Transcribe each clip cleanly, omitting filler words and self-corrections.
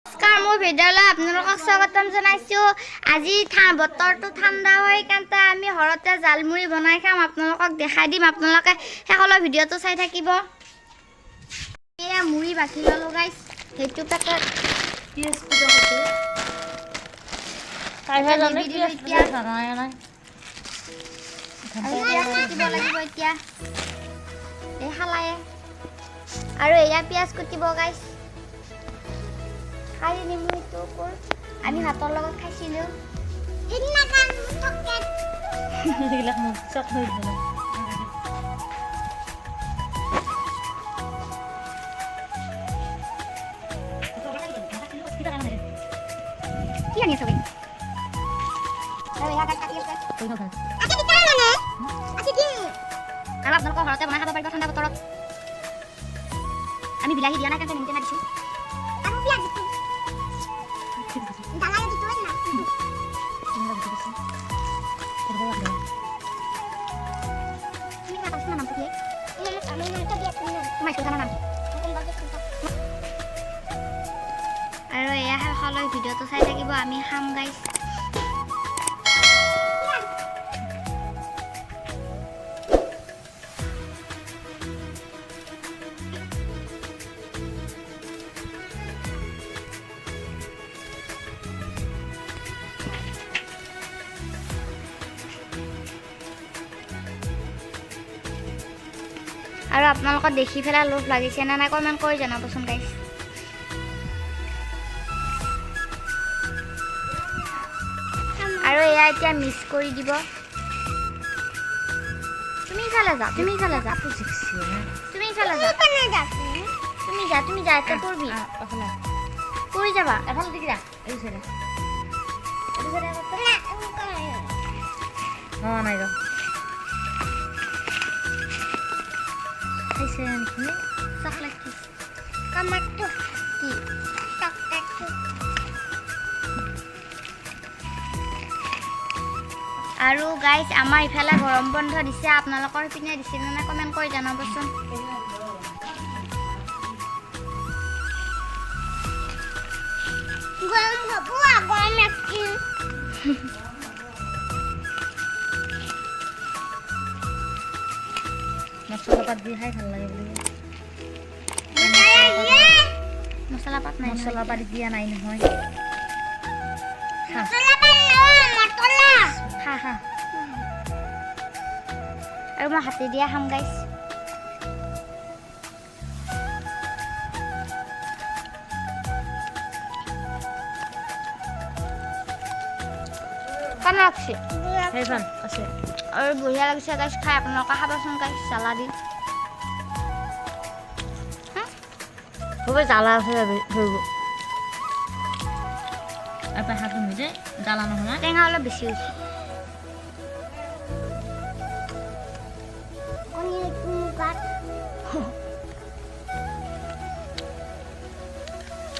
নমস্কাৰ, মোৰ ভিডিঅ'লৈ আপোনালোকক স্বাগতম জনাইছোঁ। আজি বতৰটো ঠাণ্ডা হয় কাৰণে আমি ঘৰতে জালমুড়ি বনাই খাম। আপোনালোকক দেখাই দিম, আপোনালোকে শেষলৈ ভিডিঅ'টো চাই থাকিব। এয়া মুড়ি বাকি ল'লোঁ গাইছ, সেইটো পেকেট। পিঁয়াজ পূজা করতে নিবি দিলোঁ এতিয়া। আৰু পিঁয়াজ কুটিব লাগিব এতিয়া এই শালায়ে। আৰু এয়া পিঁয়াজ কুটিব গাইছ। কালি নেমু এইটো ওপৰ আমি ভাতৰ লগত খাইছিলোঁ। সেইবিলাক মোক চক হৈ গ'ল। কি আনি আছ বে? আৰু এয়া গাইছ কাটি আছে। আৰু আপোনালোকৰ ঘৰতে বনাই খাব পাৰিব ঠাণ্ডা বতৰত। আমি বিলাহী দিয়া নাই কাৰণে নেমু টেঙা দিছোঁ। তুমি কিবা কৈছিলা, নামটো কি? তোমাৰ স্কুলখনৰ নাম কি? আৰু এয়া শেষলৈ ভিডিঅ'টো চাই থাকিব, আমি খাম গাইছ। আৰু আপোনালোকক দেখি পেলাই লোভ লাগিছে নে নাই, কমেণ্ট কৰি জনাবচোন গাইছ। আৰু এয়া এতিয়া মিক্স কৰি দিব। তুমি ইফালে যা, তুমি ইফালে যা, তুমি ইফালে যা, তুমি যা, তুমি যা। এতিয়া পৰবি, পৰি যাবা। এফালে দিকে যা, এই চাইডে। অ, নাই ৰ, খাইছে নেকি? চকলেট কি কি? আৰু গাইজ, আমাৰ ইফালে গৰম বন্ধ দিছে। আপোনালোকৰ পিনে দিছে নে নাই, কমেণ্ট কৰি জনাবচোন। গৰম হ'ব, গৰম একদিন। মছলা পাত দি খাই ভাল লাগে বুলি। মছলা পাত নাই। মছলা পাত দিয়া নাই নহয়, খা। মছলা। খা খা। আৰু মই হাতে দিয়া খাম গাইজ। কেনে লাগছে? খাই ভাল আছে। আৰু বঢ়িয়া লাগিছে গাইজ খাই। আপোনালোকে খাবচোন গাইজ জ্বালা দি। খুবেই জ্বালা আছে ধৰিব। এবাৰ হাতটো ধুই দে, জ্বালা নহয়। টেঙা অলপ বেছি হৈছে।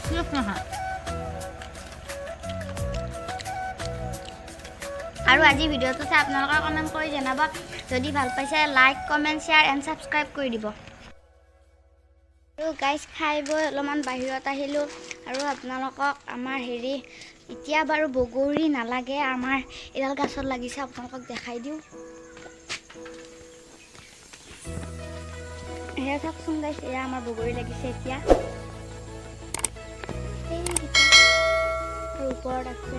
কিয় নহয়? আৰু আজি ভিডিঅ'টো চাই আপোনালোকে কমেণ্ট কৰি জনাব। যদি ভাল পাইছে, like, comment, share and subscribe কৰি দিব। আৰু গাইজ, খাই বৈ অলপমান বাহিৰত আহিলোঁ। আৰু আপোনালোকক আমাৰ হেৰি, এতিয়া বাৰু বগৰী নালাগে, আমাৰ এডাল গছত লাগিছে, আপোনালোকক দেখাই দিওঁ। সেয়া চাওকচোন গাইজ, এয়া আমাৰ বগৰী লাগিছে এতিয়া। এইকেইটা আৰু ওপৰত আছে,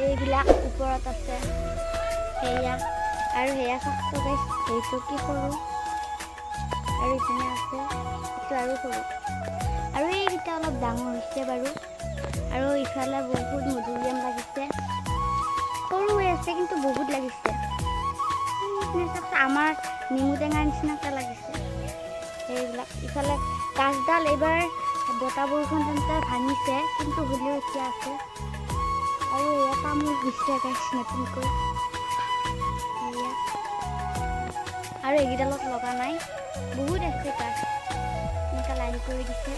এইবিলাক ওপৰত আছে সেয়া। আৰু সেয়া চাওকচোন গাইজ, সেইটো কি সৰু। আৰু ইপিনে আছে, এইটো আৰু সৰু। আৰু এইকেইটা অলপ ডাঙৰ হৈছে বাৰু। আৰু ইফালে বহুত মধুৰিআম লাগিছে, সৰু হৈ আছে কিন্তু বহুত লাগিছে। এইপিনে চাওকচোন, আমাৰ নেমু টেঙাৰ নিচিনাকৈ লাগিছে সেইবিলাক। ইফালে গাছডাল এইবাৰ বতাহ বৰষুণ তেন্তে ভাঙিছে, কিন্তু হ'লেও এতিয়া আছে। আৰু এয়া তামোল হৈছে গাছ নতুনকৈ এয়া। আৰু এইকেইডালত লগা নাই, বহুত আছে গাছ, এনেকৈ লাইন কৰি দিছে।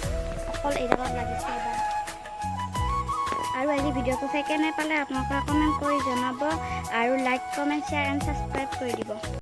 অকল এইডালত লাগিছে এবাৰ। আৰু আজি ভিডিঅ'টো চাই কেনে পালে, আপোনালোকে কমেণ্ট কৰি জনাব আৰু like, comment, share and subscribe কৰি দিব।